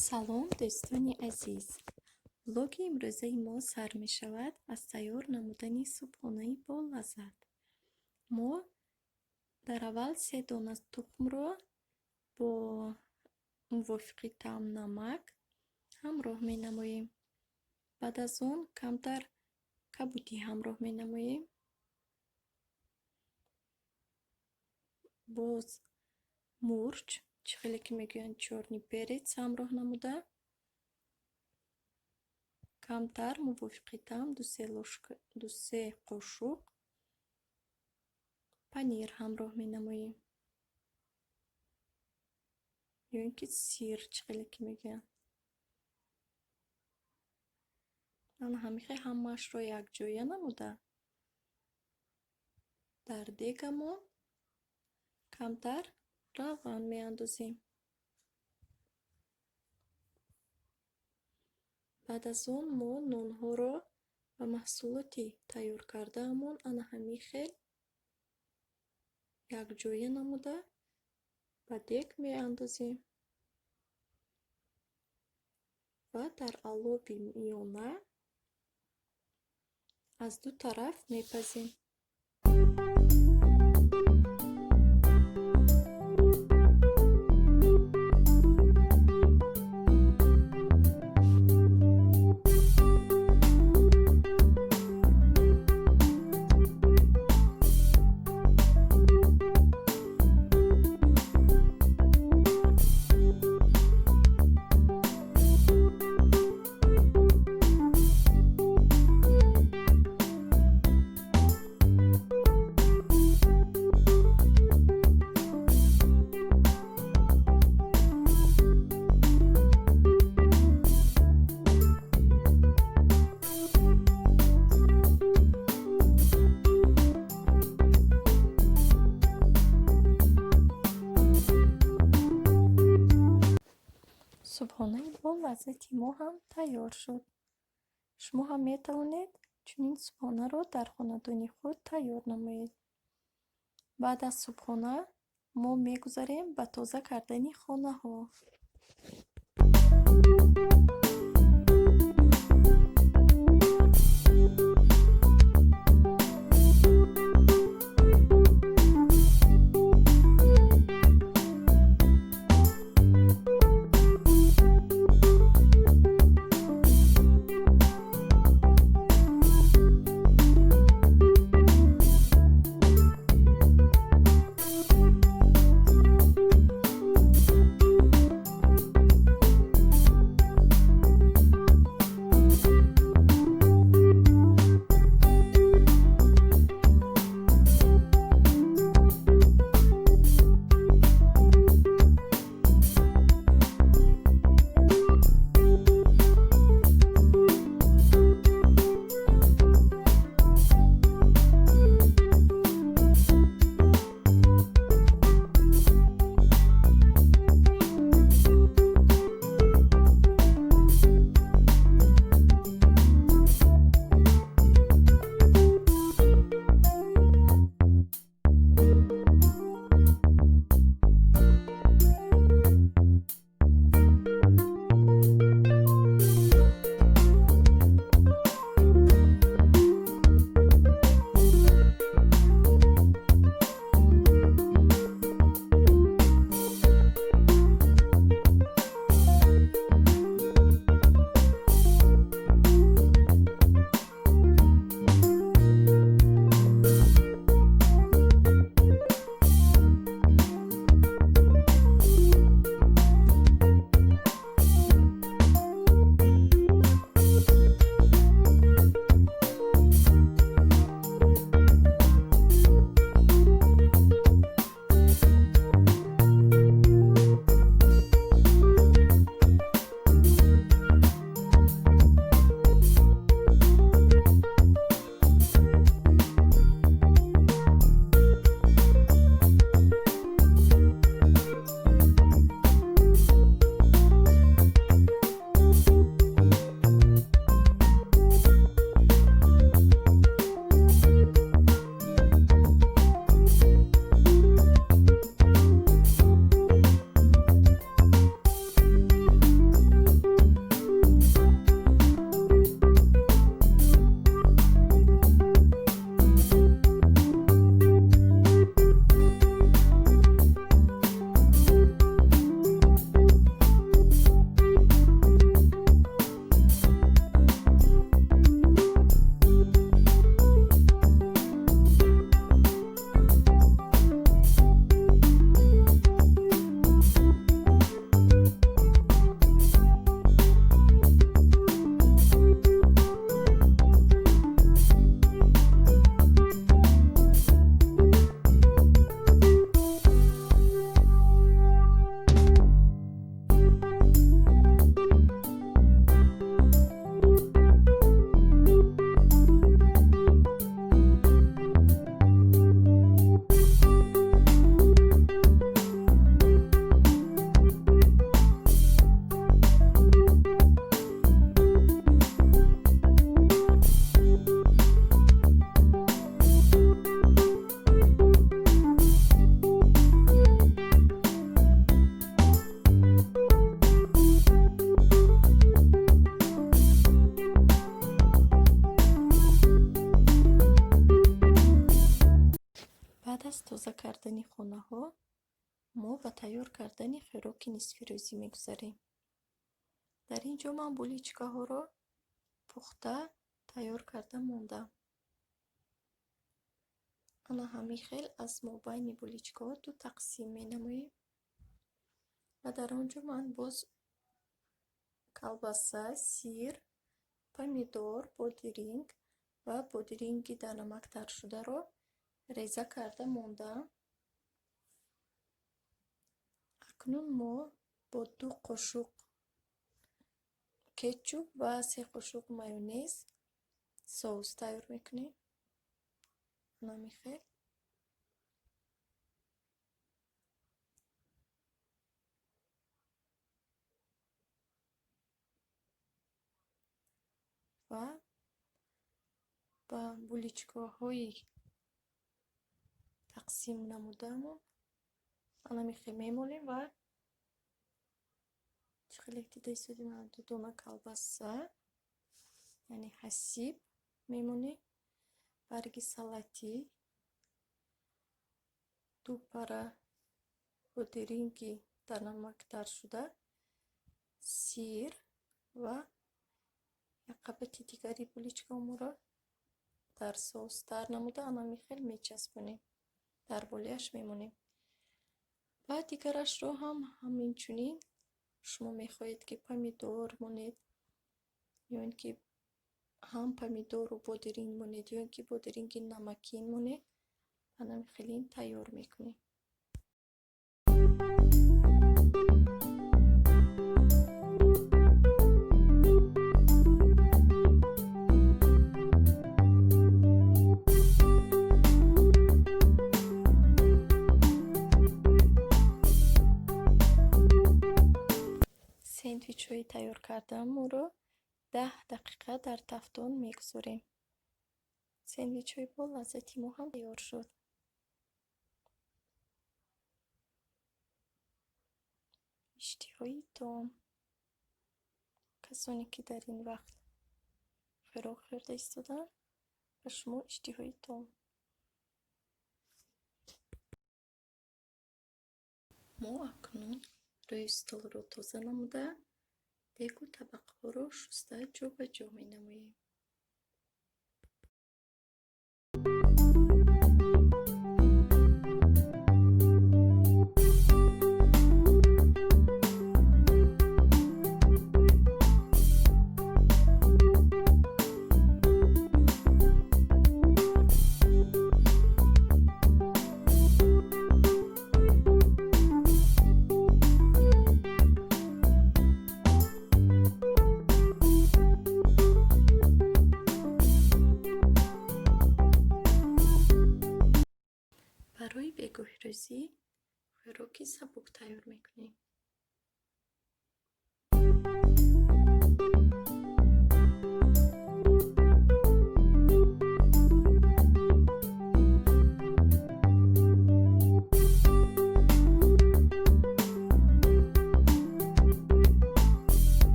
Салом, дӯстони азиз! Влоги имрӯзаи мо сар мешавад аз тайёр намудани субҳонаи болаззат. Мо дар аввал 3 дона тухмро бо мувофиқи таъм намак ҳамроҳ менамоем. Баъд аз он камтар кабудӣ ҳамроҳ менамоем. Боз мурч, чӣ хеле ки мегӯянд чёрный перец ҳамроҳ намуда, камтар мувофиқи таъм ду-се ложка, ду-се қошуқ панир ҳамроҳ менамоем. Ё ин ки сир, чӣ хеле ки мегӯянд. Ана ҳамихел ҳамаашро якҷоя намуда, дар дегамон камтар равған меандозем. Баъд аз он мо нонҳоро ба маҳсулоти тайёр кардаамон ана ҳамин хел якҷоя намуда ба дег меандозем ва дар алоби миёна аз ду тараф мепазем. Субҳонаи болаззати мо ҳам тайёр шуд. Шумо ҳам метавонед чунин субҳонаро дар хонадони худ тайёр намоед. Баъд аз субҳона мо мегузарем ба тоза кардани хонаҳо. кардани хонаҳо мо ба тайёр кардани хӯроки нисфирӯзӣ мегузарем. Дар ин ҷо ман буличкаҳоро пухта тайёр карда мондам. Ана ҳамин хел аз мобайни буличкаҳо ду тақсим менамоем ва дар он ҷо ман боз колбаса, сир, помидор, бодиринг ва бодиринги дар намак таршударо реза карда мондам. Акнун мо бо 2 қошуқ кетчуп ва 3 қошуқ майонез соус тайёр мекунем. Ана ҳамин хел. Ва ба буличкаҳои тақсим намудаамон ана ҳамин хел мемолем ва чӣ хеле дида истодем, 2 дона колбаса, яъне ҳасиб мемонем, барги салатӣ, 2 пара бодиринги дар намак таршуда, сир ва як қабати дигари буличкаҳомонро дар соус тар намуда ана ҳамин хел мечаспонем, дар болояш мемонем. Ва дигарашро ҳам ҳаминчунин шумо мехоҳед ки помидор монед, ё ин ки ҳам помидору бодиринг монед, ё ин ки бодиринги намакин монед, ана ҳамин хелин тайёр мекунем. Сендвичҳои тайёр кардаамонро 10 дақиқа дар тафтон мегузорем. Сендвичҳои бо лаззати мо ҳам тайёр шуд. Иштиҳои том. Касоне ки дар ин вақт хӯрок хӯрда истоданд, ба шумо иштиҳои том. Мо акнун рӯи столро тоза намуда, дегу табақҳоро шуста ҷо ба ҷо менамоем.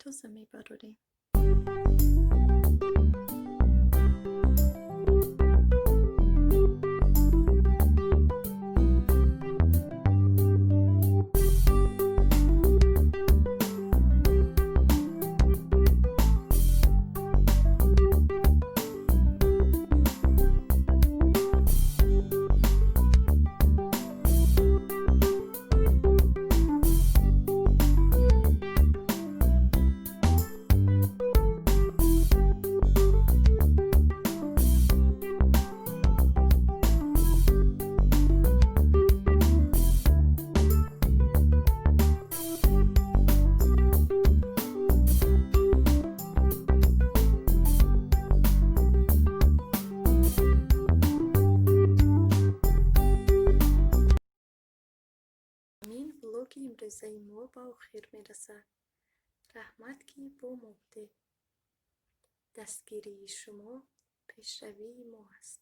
Тоза мебарорем. Ҳамин влоги имрӯзаи мо ба охир мерасад. Раҳмат, ки бо мо будед. Дастгирии шумо пешравии мо аст.